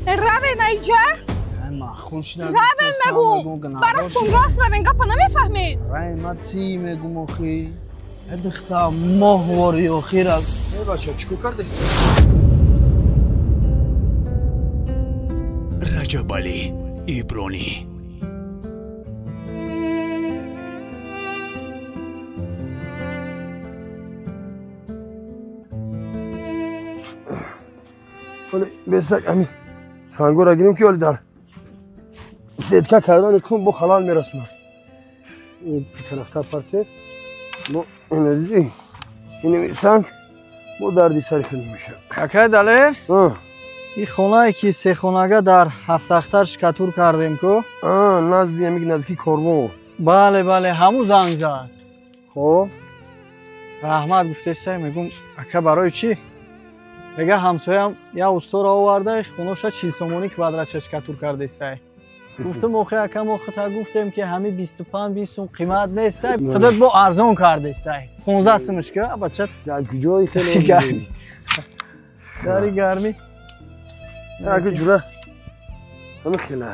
Равен айҷа? Равен мегум. Барафтон рост равен, гапа намефаҳмед. Райн ма ти мегум охи. Духта моҳвори охира. Э бача, чӣ кор кардест? Раҷабалӣ Ибронӣ. Бесак ами сангора гирем ки оли дар сетка кардани кун бо халал мерасонад. Тарафтар парке бо энерҷи ин санг бо дарди сари хеле мешавад. Акай Далер, ин хонае ки сехонага дар ҳафтахтар шикатур кардем ку? Назди ами наздики корвон. Бале, бале, ҳамун занг зад. Хоб. Раҳмат гуфтесай, мегум ака барои чӣ? Мега ҳамсоям я усторо оварда, хоноша 40 сомонӣ квадратша шикатур кардесай. Гуфтам охи ака мо хита гуфтем ки ҳами 25-20 сум қимат нестай, худат бо арзон кардестай. 15 сумш ки бача. Дар куҷои хеле гармӣ. Дари гармӣ. Ака ҷура. Ҳами хела.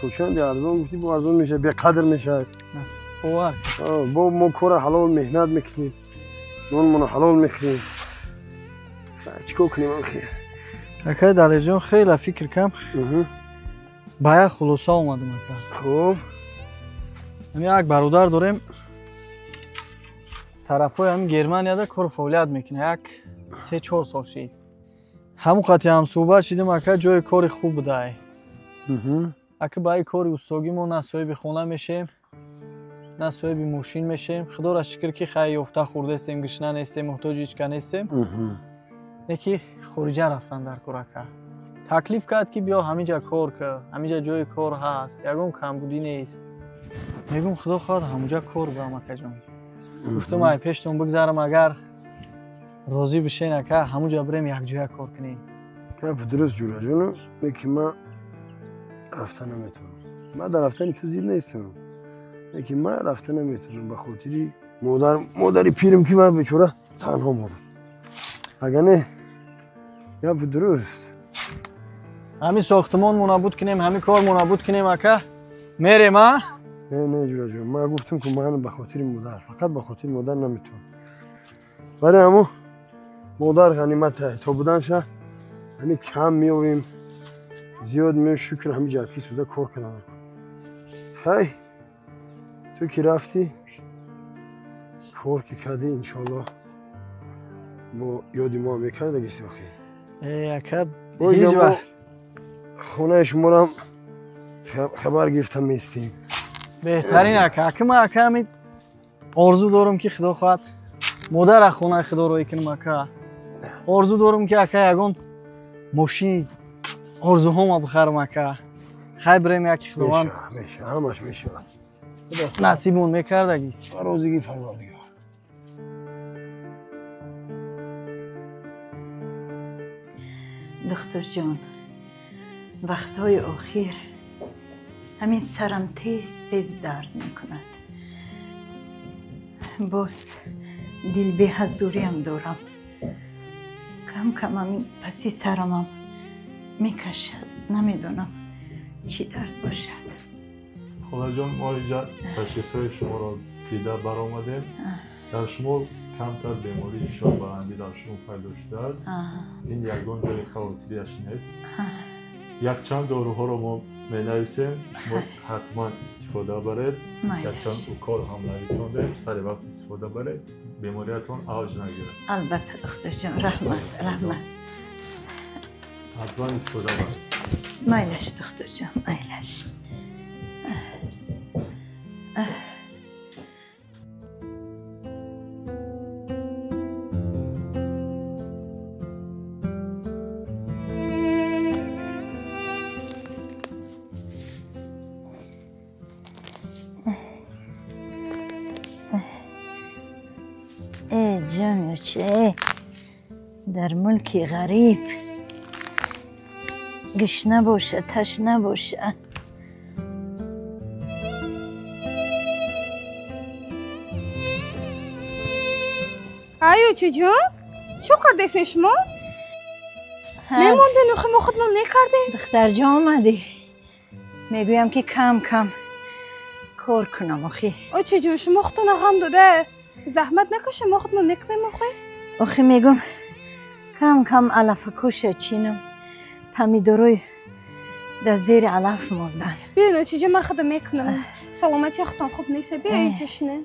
То чанди арзон гуфти бо арзон мешавад, беқадр мешавад. Бовар. Бо мо кора ҳалол меҳнат мекунем. Нонмоно ҳалол мехӯрем. Чикор кунем охи? Акай Далерҷон, хеле фикр кам. Ба як хулоса омадам ака. Хуб. Ҳами як бародар дорем, тарафҳои ҳами Германияда кору фаъолият мекунад, як 3-4 сол шид. Ҳамун қати ҳамсӯҳбат шидем ака, ҷои кори хуб будай. Ака ба ин кори устогӣ мо на соҳиби хона мешем, на соҳиби мошин мешем. Худоро шукр ки хай ёфта хӯрдестем, гушна нестем, муҳтоҷи ҳеҷ ка нестем. Неки хориҷа рафтан дар кор ака. Таклиф кард ки биё ҳаминҷа кор кар, ҳаминҷа ҷои кор ҳаст, ягон камбудӣ нест. Мегум худо хоҳад ҳамунҷа кор бурам акаҷон. Гуфтам ай пештон бигзарам, агар розӣ бишен ака, ҳамунҷа бирем якҷоя кор кунем. Гап дуруст ҷураҷону, леки ман рафта наметавонам. Ман дар рафтани ту зид нестам, леки ман рафта наметавонам ба хотири модари пирим ки ман бечора танҳо морам. Агар не, гап дуруст. Ҳамин сохтумонмо набуд кунем, ҳамин кормо набуд кунем ака, мерем а? Не, не ҷураҷон, ман гуфтам ки ман ба хотири модар, фақат ба хотири модар наметавонам. Барои ҳамун модар ғанимат то буданша ҳамин кам меовем, зиёд меоем, шукр ҳамин ҷабки суда кор кардам. Хай, ту ки рафтӣ, кор ки кардӣ, иншоаллоҳ бо ёди мо мекардагисти охи. Э ака, ҳеҷ вақт хонаи шуморам хабар гирифта меистем. Беҳтарин ака. Ака ман ака ҳамин орзу дорам ки худо хоҳад модара хонаи худо роҳӣ кунам ака. Орзу дорам ки ака ягон мошини орзуҳома бихарам ака. Хай бирем яки худованд. Мешавад, ҳамаш мешавад. Насибмон мекардагист. Ба розигии Парвардигор. Духтурҷон, вақтҳои охир ҳамин сарам тез тез дард мекунад. Боз дилбеҳазуриам дорам. Кам кам ҳамин паси сарамам мекашад. Намедонам чӣ дард бошад. Холаҷон, мо инҷа ташхисҳои шуморо дида баромадем. Дар шумо камтар бемории фишорбаландӣ дар шумо пайдо шудааст. Ин ягон ҷои хавотирияш нест. Якчанд доруҳоро мо менависем, шумо ҳатман истифода баред. Якчанд укол ҳам нависондем, сари вақт истифода баред, бемориятон авҷ нагирад. Албатта духтурҷон, раҳмат, раҳмат. Ҳатман истифода баред. Майлаш духтурҷон, майлаш. Ҷонюче, дар мулки ғариб гушна бошад, ташна бошад. Ай очаҷон, чӣ кардесен шумо? Мемонден, охи мо худмон мекардем. Духтарҷон омадӣ. Мегӯям ки кам кам кор кунам охи. Очи ҷон, шумо худтона ғам дода заҳмат накашем, мо худмон мекунем охи. Охи мегӯм кам кам алафакоша чинам. Помидорои дар зери алаф мондан. Биён очи ҷон, ман худам мекунам. Саломатии худтон хуб нест. Биё чашне.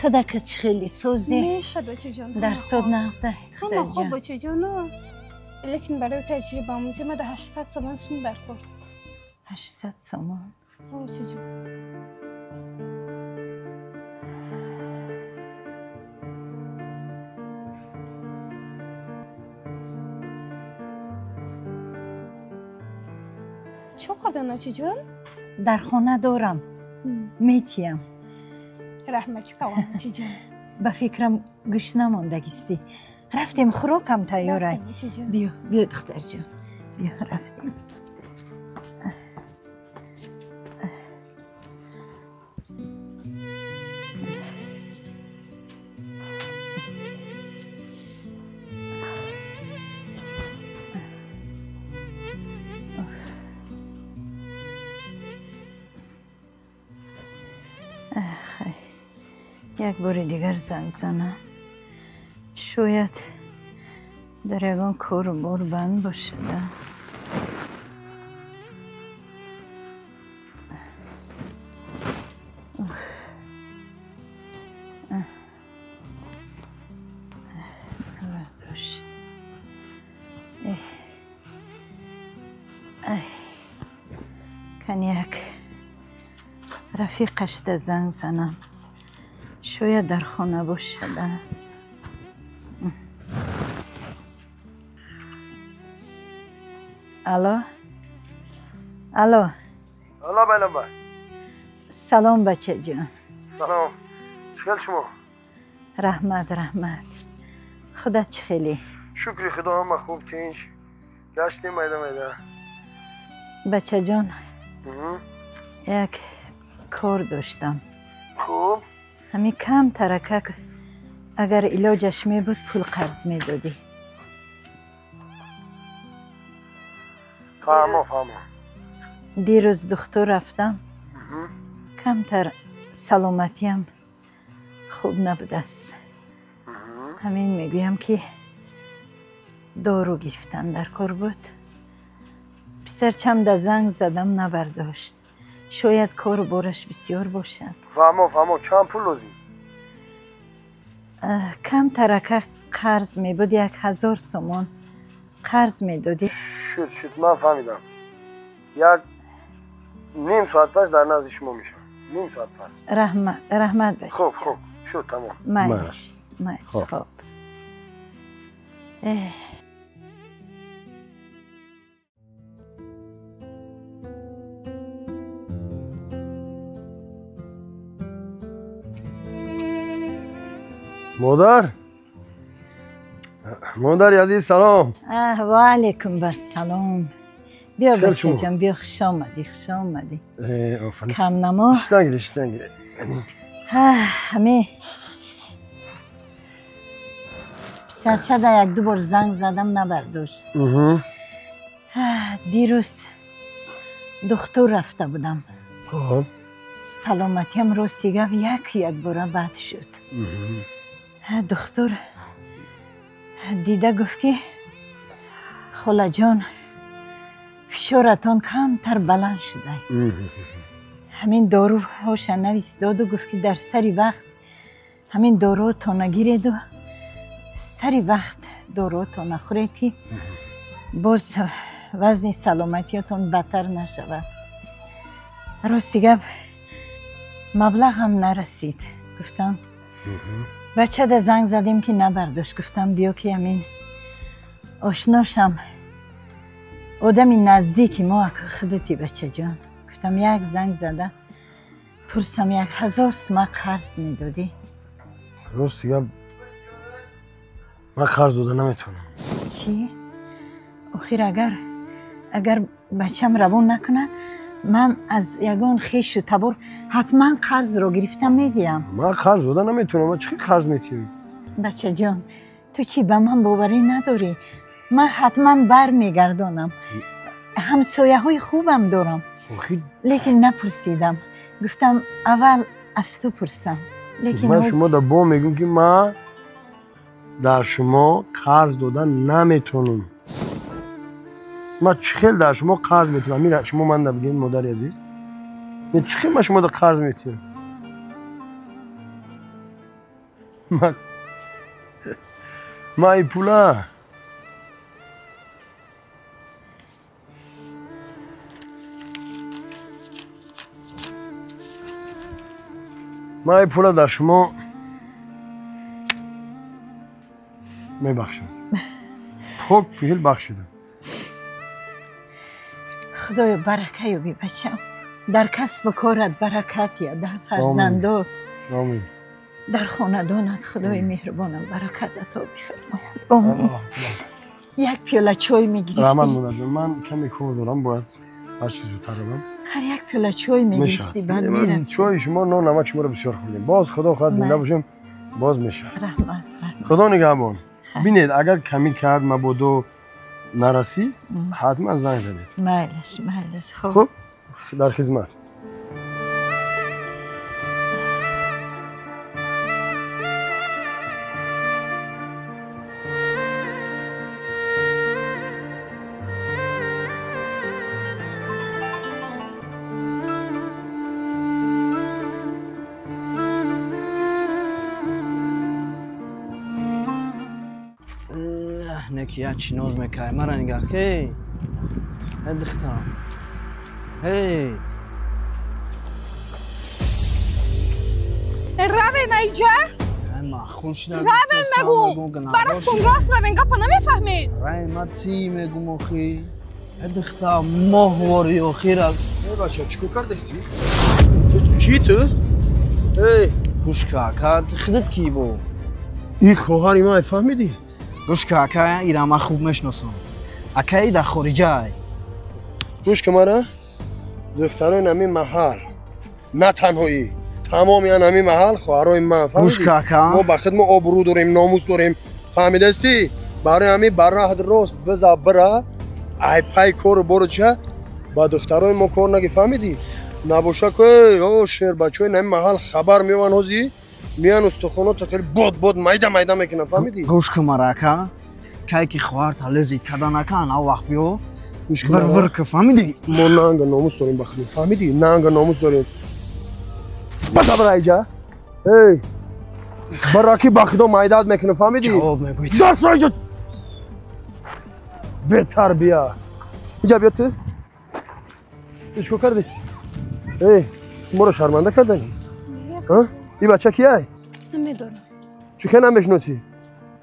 Худака чӣ хеле созӣ? Мешад очи ҷон. Дар сод нағза духтарҷон. Хуб очи ҷон. Лекин барои таҷрибаомӯзӣ ма да 800 сомон сум даркор. 800 сомон? Очи ҷон. Чӣ кардан очи ҷон? Дар хона дорам. Метиям. Раҳмати калон очи ҷон. Ба фикрам гӯш намондагистӣ. Рафтем, хӯрокам тайёрай. Биё, биё духтарҷон. Биё, рафтем. Як бори дигар занг занам. Шояд дар ягон кору бор банд бошад. Бардошт. Кани як рафиқашда занг занам. Шояд дар хона бошад. Алло? Алло? Алло, байлаба. Салом, бачаҷон. Салом. Чӣ хел шумо? Раҳмат, раҳмат. Худат чӣ хелӣ? Шукри худо, ҳама хуб, тинч. Гаштем майда майда. Бачаҷон, як кор доштам. Хуб. Ҳамин кам таракак агар илоҷаш мебуд, пул қарз медодӣ. Фаҳмо, фаҳмо. Дирӯз духтур рафтам. Камтар саломатиям хуб набудааст. Ҳамин мегӯям ки дору гирифтан дар кор буд. Писарчам да занг задам, набардошт. Шояд кору бораш бисёр бошад. Фаҳмо, фаҳмо. Чанд пул лозим? Кам тарака қарз мебуд, 1000 сомон қарз медодӣ. Шуд, шуд, ман фаҳмидам. Як ним соат пас дар назди шумо мешавам. Ним соат пас. Раҳмат, раҳмат бача. Хуб, хуб, шуд, тамом. Майлаш, майлаш, хуб. Модар? Модари азиз, салом. Ва алайкум барсалом. Биё бачаҷон, биё, хуш омадӣ, хуш омадӣ. Камнамо? Шиштан гире, шиштан гире. Ҳами писарчада як-ду бор занг задам, набардошт. Дирӯз духтур рафта будам. Саломатиам рости гап як якбора бад шуд. Духтур дида гуфт ки холаҷон, фишоратон камтар баланд шуда. Ҳамин доруҳоша навис доду, гуфт ки дар сари вақт ҳамин доруотона гиреду сари вақт доруотона хӯред ки боз вазни саломатиятон бадтар нашавад. Рости гап маблағам нарасид. Гуфтам бачада занг задем ки набардошт. Гуфтам биё ки ҳамин ошношам, одами наздики мо худати бачаҷон. Гуфтам як занг зада пурсам, 1000 сума қарз медодӣ. Рости гап ман қарз дода наметавонам. Чӣ? Охир агар бачам равон накунад, ман аз ягон хешу табор ҳатман қарзро гирифта медиҳам. Ман қарз дода наметавонам. Ман чӣ қарз метиҳам? Бачаҷон, Ту чӣ ба ман боварӣ надорӣ? Ман ҳатман бармегардонам. Ҳамсояҳои хубам дорам. Лекин напурсидам. Гуфтам аввал аз ту пурсам. Лекин ман шумо да бо мегӯм ки ман дар шумо қарз додан наметонам. Ман чӣ хел дар шумо қарз метавонам? Мира шумо ман набигин модари азиз. Чӣ хел ман шумо да қарз метиҳам? Ман ин пула дар шумо мебахшам. Пок пил бахшидам. Худоё барака ёбӣ бачам. Дар касбу корат баракат я, дар фарзандот. Омин. Дар хонадонат худои меҳрубонам баракат ато бифармояд. Омин. Як пиёла чой мегирифтӣ? Раҳмат модарҷон, ман каме кор дорам, бояд ҳар чиз зудтар равам. Ҳар як пиёла чой мегирифтӣ, баъд мерафтӣ. Чойи шумо, нон намак шуморо бисёр хӯрдем. Боз худо хоҳад зинда бошем, боз мешавад. Раҳмат, раҳмат. Худо нигаҳбон. Бинед, агар камӣ кард, мабодо нарасӣ, ҳатман занг занед. Майлаш, майлаш. Хуб, дар хизмат. Неки як чӣ ноз мекай. Мара нигаҳ ки. Эй духтарам. Эй. Равен айҷа? Ай махун шуда. Равен мегум. Барафтон рост равен, гапа намефаҳмед. Рай ма ти мегум охи. Эй духтарам моҳвори охира. Эй бача, чӣ кор кардасти? Ту кӣ ту? Эй, гӯш ка, ака, ту худат кӣ бо? Ин хоҳари ман фаҳмидӣ? Гӯш ка, ака, ира ман хуб мешиносам. Ака и дар хориҷай. Гӯш ка мара, духтарои ҳамин маҳал, на танҳоӣ, тамоми ҳамин маҳал хоҳарои ман, фаҳмидӣ? Гӯш ка, ака. Мо ба худ мо обрӯ дорем, номус дорем, фаҳмидастӣ? Барои ҳамин ба раҳд рост биза бира, ай пай кору бору ча, ба духтарои мо кор наги, фаҳмидӣ? Набоша ку, о шербачаҳои ҳамин маҳал хабар меёванд ҳозӣ, миян устухоното хеле бод бод майда майда мекунанд, фаҳмидӣ? Гӯш кун мара, ака. Кай ки хоҳарта лезид карда накан, ав вақт биё. Вир-вир ки, фаҳмидӣ? Мо нанга номус дорем ба худ, фаҳмидӣ? Нанга номус дорем. Баса бира иҷа. Эй, бараки ба худо майдаат мекунам, фаҳмидӣ? Ҷавоб мегӯӣ. Даст иҷа. Бетарбия. Иҷа биё ту. Ту чӣ кор кардасӣ? Эй, моро шарманда карданӣ? А? Ин бача кияй? Намедонам. Чӣ хел намешиносӣ?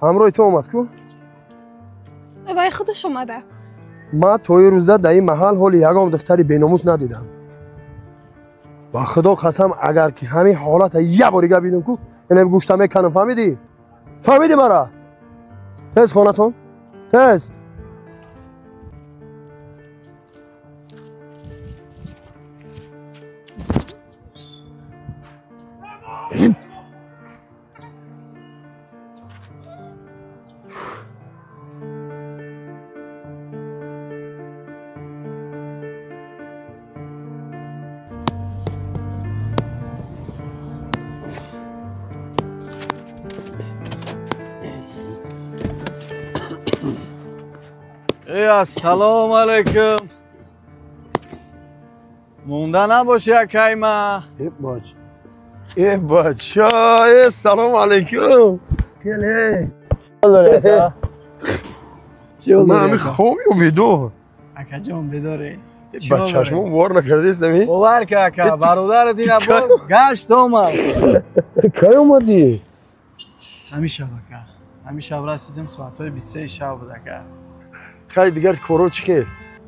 Ҳамроҳи ту омад ку? Вай худаш омада. Ман то ин рӯза дар ин маҳал ҳоли ягон духтари беномус надидам. Ба худо қасам, агар ки ҳамин ҳолата як бор дига бинам ку, инам гӯшта меканам, фаҳмидӣ? Фаҳмидӣ мара? Тез хонатон, тез. Ассалому алайкум. Монда набоши, акай ма. Э бач. Э бача, э салому алайкум. Келе. Ман ҳамин хоб ё бедор? Акаҷон, бедорӣ. Ба чашмон бовар накардест нами? Бовар ка, ака, бародарат ина бо гашт омад. Ту кай омадӣ? Ҳамин шаб, ака. Ҳамин шаб расидем, соатҳои 23 шаб буд, ака. Хай дигар коро чӣ хел?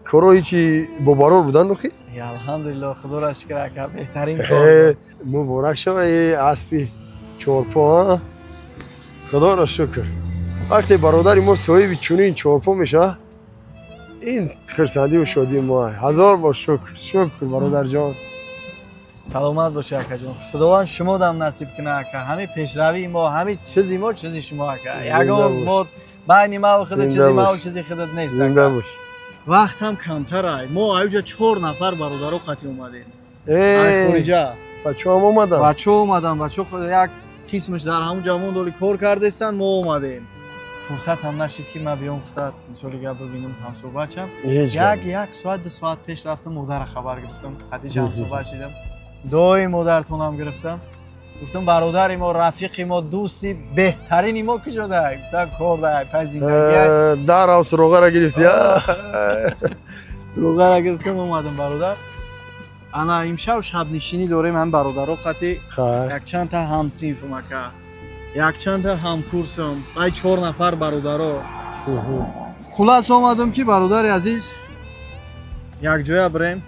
Коро ҳечи бобарор будан рухи? Алҳамдулилло, худоро шукр, ака, беҳтарин кор. Муборак шава, аспи чорпо, а? Худоро шукр. Вақте бародари мо соҳиби чунин чорпо мешавад, ин хурсандиву шодии мо. Ҳазор бор шукр, шукр бародарҷон. Саломат бошӣ акаҷон. Худованд шумодам насиб кунад ака. Ҳамин пешравии мо, ҳамин чизи мо, чизи шумо ака. Ягон мо байни маву худат чизи маву чизи худат нест. Зинда бош. Вақт ҳам камтар ай. Мо аюҷа 4 нафар бародаро қатӣ омадем. Ай хориҷа. Бачаҳо омаданд. Бачаҳо омаданд. Бачаҳо як қисмаш дар ҳамун ҷавон доли кор кардестанд, мо омадем. Фурсат ҳам нашид ки ман биём худат мисоли гап бибинам ҳамсӯҳбат шам. Як соат 2 соат пеш рафтам, модарро хабар гирифтам, қатиша ҳамсӯҳбат шидам. Дуои модаратонам гирифтам. Гуфтам бародари мо, рафиқи мо, дӯсти беҳтарини мо куҷо дай? Гуфтам кор дай, пай зиндагӣ. Дарав суроғаро гирифтӣ? Суроғаро гирифтам, омадам бародар. Ана имшаб шабнишинӣ дорем ҳам бародаро қатӣ. Якчанд та ҳамсинфам ака, якчанд та ҳамкурсам, ай 4 нафар бародаро. Хулас омадам ки бародари азиз якҷоя бирем.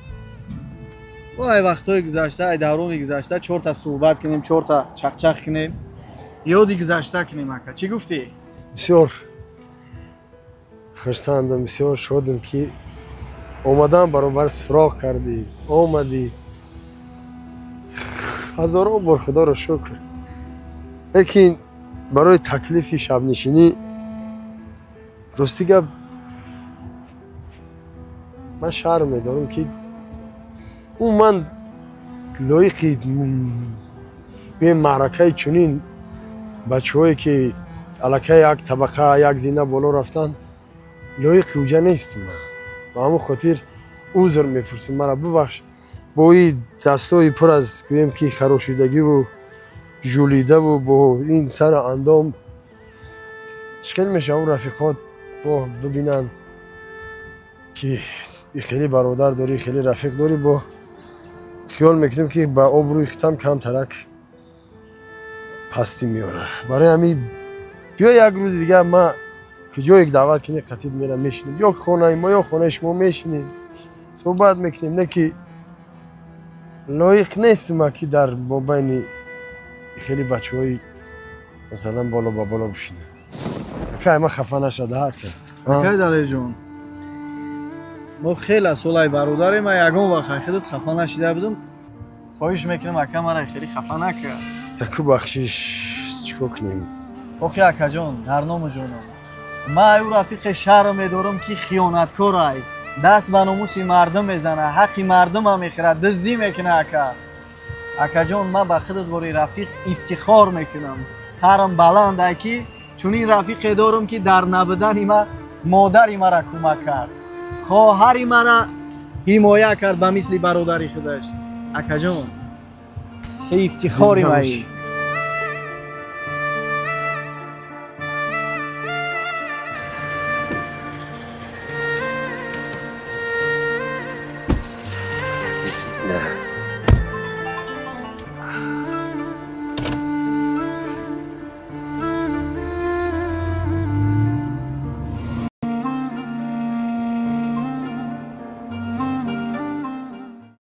Ай вақтҳои гузашта, ай даврони гузашта 4 та суҳбат кунем, 4 та чақчақ кунем, ёди гузашта кунем ака. Чӣ гуфтӣ? Бисёр хурсандам, бисёр шодам ки омадан баробар суроғ кардӣ, омадӣ. Ҳазорон бор худоро шукр. Лекин барои таклифи шабнишинӣ рости гап ман шарм медорам ки умуман лоиқи маъракаи чунин бачаҳое ки аллакай як табақа як зина боло рафтанд лоиқи уҷа нестам. Ба ҳамон хотир узр мепурсам, мара бубахш. Бо ин дастҳои пур аз гӯем ки харошидагиву жулидаву бо ин сару андом чӣ хел мешавад рафиқот бо бибинанд ки хеле бародар дорӣ, хеле рафиқ дорӣ, бо хиёл мекунем ки ба обрӯи худам камтарак пастӣ меорад. Барои ҳамин биё як рӯзи дигар ман куҷое даъват кунӣ қатид мерам мешинем, ё хонаи мо ё хонаи шумо мешинем, суҳбат мекунем. Не ки лоиқ нестам ки дар мобайни хеле бачаҳои масалан боло ба боло бишинам. Акай ман хафа нашада ака. Акай Далерҷон, мо хеле солай бародарем, ман ягон вақт худат хафа нашида будам. Хоҳиш мекунам ака мара хеле хафа накар. Яку бахшиш, чӣ кор кунем? Охи акаҷон, дар ному ҷоном, ман ӯ рафиқи шаҳрро медорам ки хиёнаткор ай, даст ба номуси мардум мезана, ҳаққи мардумам мехӯрад, дуздӣ мекунад ака. Акаҷон, ман ба худат бори рафиқ ифтихор мекунам. Сарам баланд ай ки чунин рафиқе дорам ки дар набудани ман модари мара кӯмак кард, хоҳари мара ҳимоя кард ба мисли бародари худаш. Акаҷон, ифтихори маи. Бисмиллаҳ.